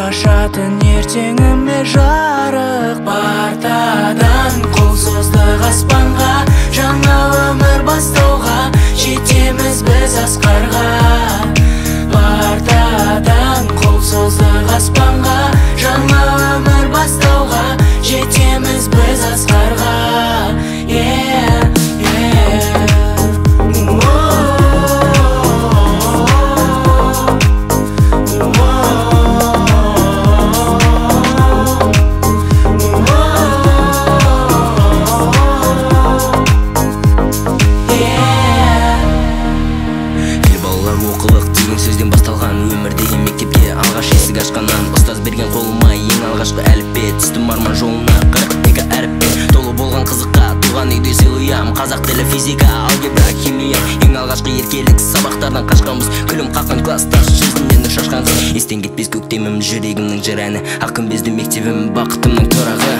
Шашатын ертеңіме жарық. Партадан қол создық аспанға, жаңа өмір бастауға, жетеміз біз асқарға. Партадан қол создық аспанға, жаңа өмір бастауға, жетеміз біз асқарға. Yeah, yeah. Ұстаз берген қолыма ең алғашқы әліппе, түстім арман жолына 42 әріппе. Толы болған қызыққа туған үйде сыйлыям, қазақ тілі, физика, алгебра, химия. Ең алғашқы еркелік сабақтардан қашқанбыз, күлім қаққан классташ жүзінен нұр шашқан қыз. Естен кетпес көктемім, жүрегімнің жыр әні, ақ күмбезді мектебім, бақытымның тұрағы.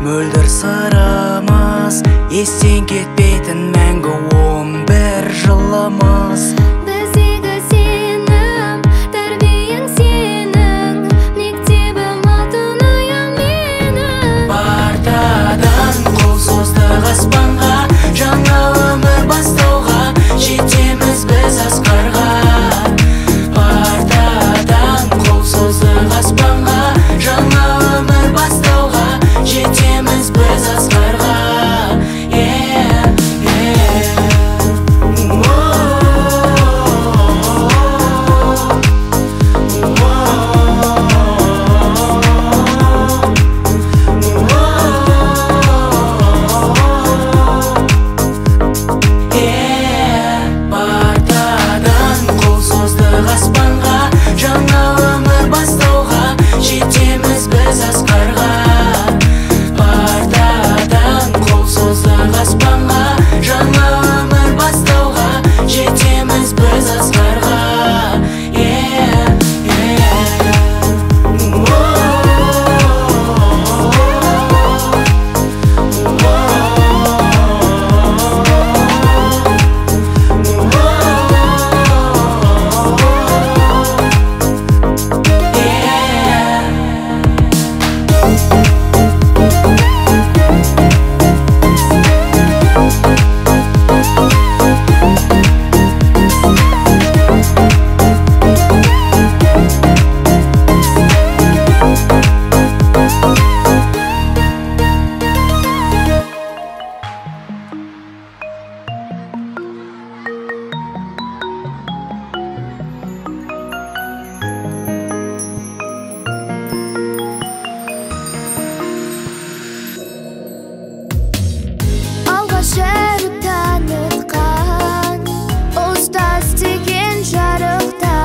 Мөлдір сырымыз, естен кетпейтін мәңгі 11 жылымыз. Біздегі сенім, тәрбиең сенің, мектебім алтын ұям менің. Партадан қол создық аспанға, жаңа өмір бастауға, жетеміз біз асқарға. Партадан қол создық аспанға, жаңа өмір бастауға, жетеміз біз асқарға. Yeah, yeah. Yeah. Партадан қол создық аспанға, жаңа өмір бастауға, жетеміз біз асқарға. Партадан қол создық аспанға, жаңа өмір бастауға, жетеміз біз асқарға. Yeah, yeah. Yeah. Алғаш әріп танытқан ұстаз деген жарықта,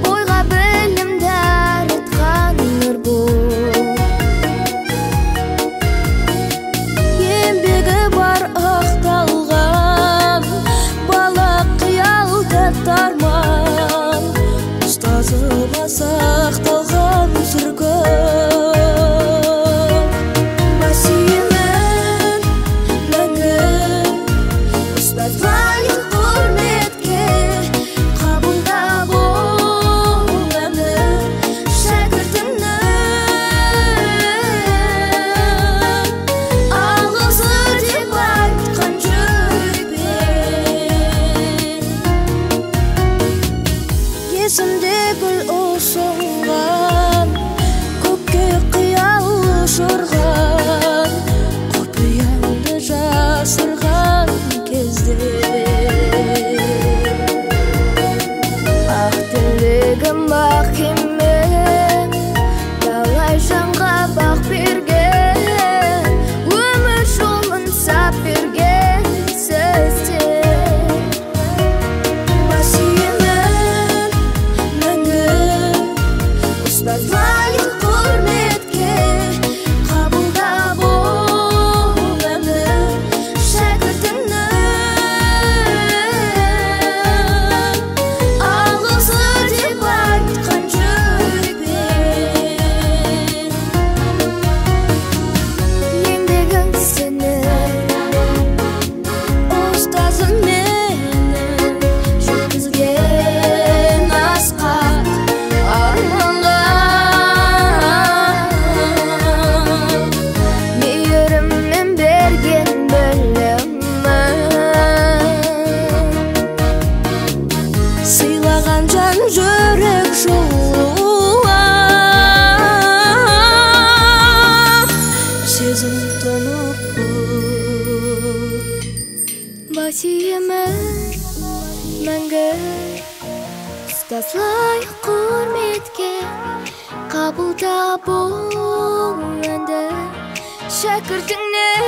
бойға білім дарытқан нұр бол. Еңбегі бар ақталған, бала қиял тәтті арман, ұстазыма сақталған сүргі. Бас иемін мәңгі ұстаз лайық құрметке, қабылдап ол әні шәкіртінің. Алғысы деп айтқан жүрекпен. Есімде гүл ұсынған, көкке қиял ұшырған, құпиямды жасырған кезде. Ақ тілегім ақ кемем, талай жанға бақ берген, өмір жолын сап берген сіздер. Бас иемін мәңгі Сыйлаған жан жүрек жылуа. Сезім тұнып бас иемін мәңгі, ұстаз лайық құрметке. Қабылда бұл әнді шәкіртіңнен.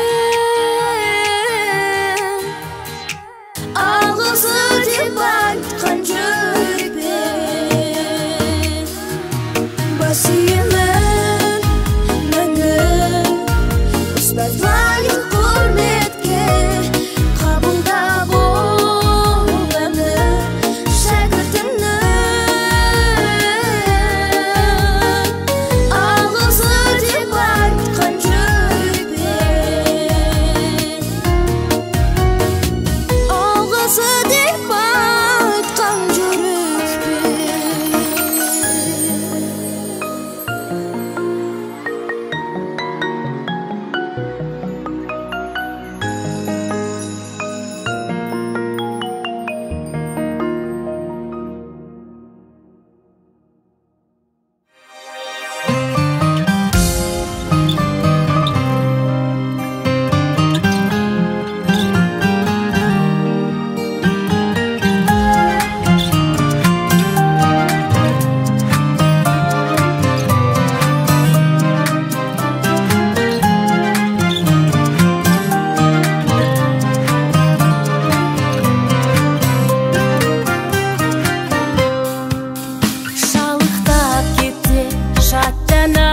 Алғысы деп айтқан жүрекпен бас иемін мәңгі, ұстаз лайық құрметке. Қабылда бұл әнді шәкіртіңнің. Алғысы деп айтқан жүрекпен, алғысы деп айтқан жүрекпен. Шалықтап кетті шаттана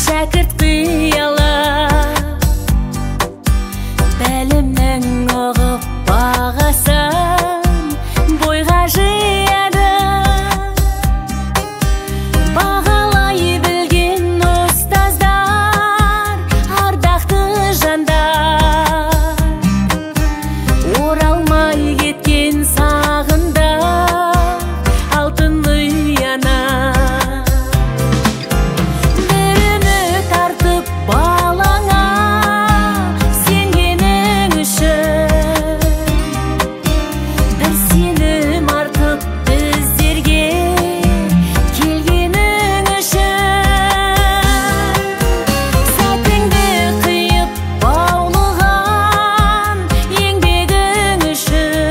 шәкірт қияла, білімнің ұғып бағасын бойға жияды. Бағалай білген ұстаздар, ардақты жандар, оралмай кеткен сағында алтын ұяна. Бір үміт артып балаңа сенгенің үшін, бір сенім артып біздерге келгенің үшін. Сәтіңді қиып баулыған еңбегің үшін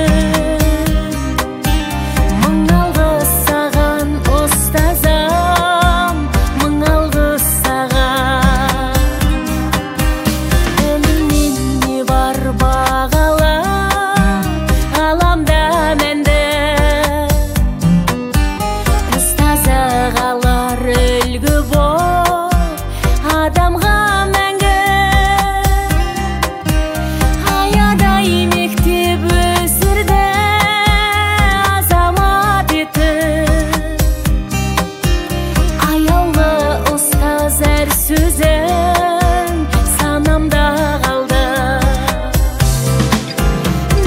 мың алғыс саған, ұстазым, мың алғыс саған. Білімнен не бар бағалы ғаламда мәнді, ұстаз ағалар үлгі бол адамға мәңгі. Аядай мектеп өсірді азамат етіп, аяулы ұстаз әр сөзің санамда қалды.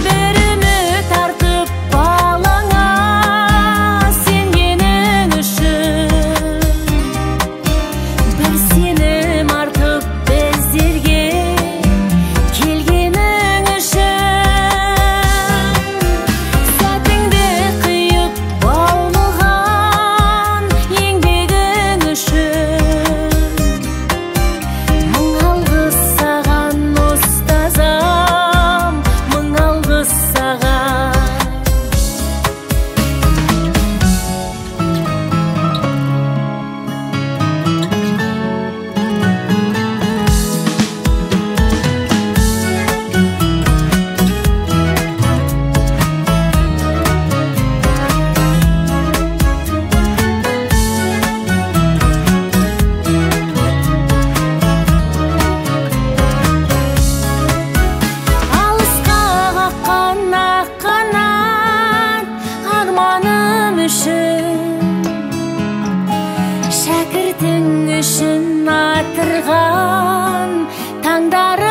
Бір үміт артып балаңа сенгенің үшін, бір сенім артып біздерге келгенің үшін. Сәтіңді қиып баулыған еңбегің үшін мың алғыс саған, ұстазым, мың алғыс саған. Алысқа қаққан ақ қанат арманым үшін, шәкіртің үшін атырған таңдарым.